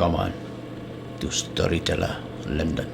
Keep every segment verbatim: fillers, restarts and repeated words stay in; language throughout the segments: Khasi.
Aman to Storyteller London.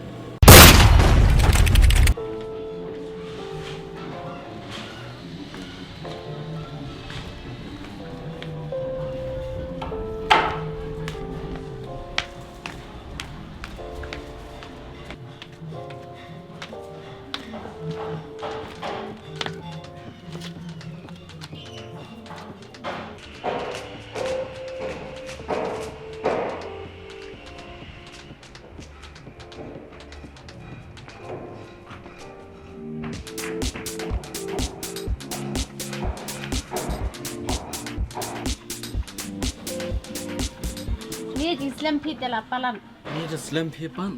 Ni jingslem phi te la palat. Ni da slem phi pat.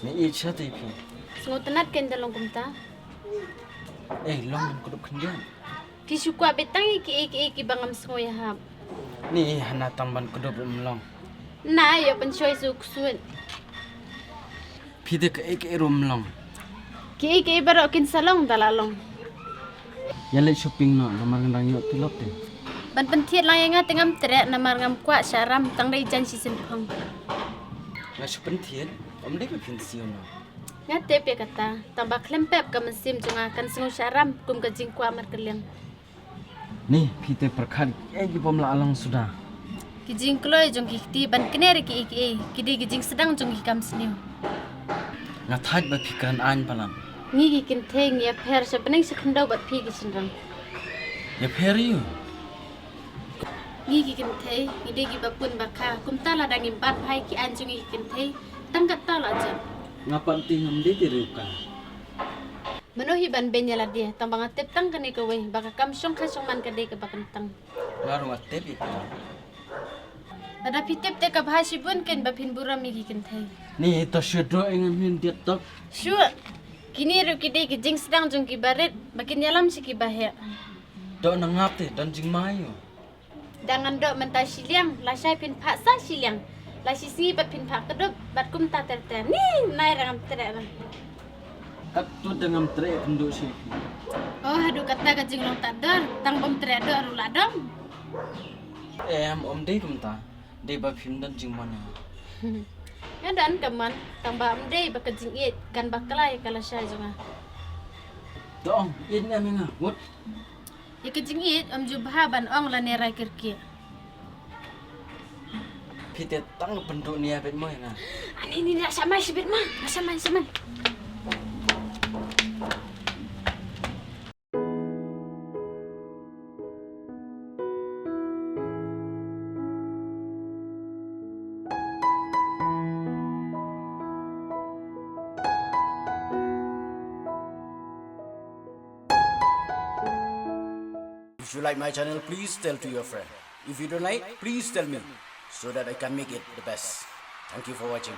Ni i cha te phi. Sngewtynnat kein da long kumta. Eh, long ban kdup khyndiat. Phi shu kwah beit tang ïa kiei kiei kiba ngam sngew ïahap. Ni hana tang ban kdup ruh ym long. Na ïoh pynshoi suk suk. Phi te kaei kaei ruh ym long. Kiei kiei baroh kin sa long da la long. Ïa leit shopping noh, namar nga dang ïoh tulop te. Ban pynthied lang ïa nga te ngam treh namar ngam kwah shah ram tang dei jan shisien phong. Nga shu pynthied, ym dei ba phin siew noh. Nga tip ïa kata, tang ba khlem pep ka mynsiem jong nga kan sngew shah ram kum ka jingkwah markylliang. Ni, phi te pyrkhat kiei ki bym lah long suda. Ki jingkloi jong ki kti ban kner ïa kiei kiei, ki dei ki jingsdang jong ki kam sniew. Nga thait ba phi kren aiñ palat. Ngi ki kynthei ngi ïapher sha bneng sha khyndew bad phi ki shynrang. Ïapher ïa u. Ngi ki kynthei ngi dei kiba pun ba kha, kumta lada ngim bat bha ïa ki aiñ jong ngi ki kynthei, tang katta la jop. Nga pat te ngam dei te riew ka. Mano hi ban beiñ ïa lade, tang ba nga tip tang kane kawei, ba ka kam shongkha shongman ka dei kaba kyntang. Nga ruh nga tip ïa ka. Lada phi tip te ka bha shibun kein ba phin burom ïa ki kynthei. Ni to shu doh ïa nga mynta tok. Shu. Kine ruh ki dei ki jingsdang jong kiba rit, ba kin ïalam sha kiba heh. Doh na ngap te, don jingma ïa u. Da ngan doh mynta shiliang, lashai phin phah sa shiliang. La shisngi bad phin phah kdup, bad kumta ter ter. Ni, nai ra ngam treh ra. Katto da ngam treh kynduh shi. Oh, haduh katta ka jinglong tad dor, tang bym treh doh ruh la dom. Em, ym dei kumta. Dei ba phim don jingmon ïa nga. Nga don ka mon, tang ba ym dei ba ka jingïeit kan bakla ïa ka lashai jong nga. To ong, ïeit ne em ïa nga, mut. Ïa ka jingïeit ym ju bha ban ong lane rai kyrkieh. Phi te tang pynduh nia beit mo ïa nga. Ani ni, ni, la sha mai shibit ma, la sha mai, sha mai. If you like my channel, please tell to your friend. If you don't like, please tell me so that I can make it the best. Thank you for watching.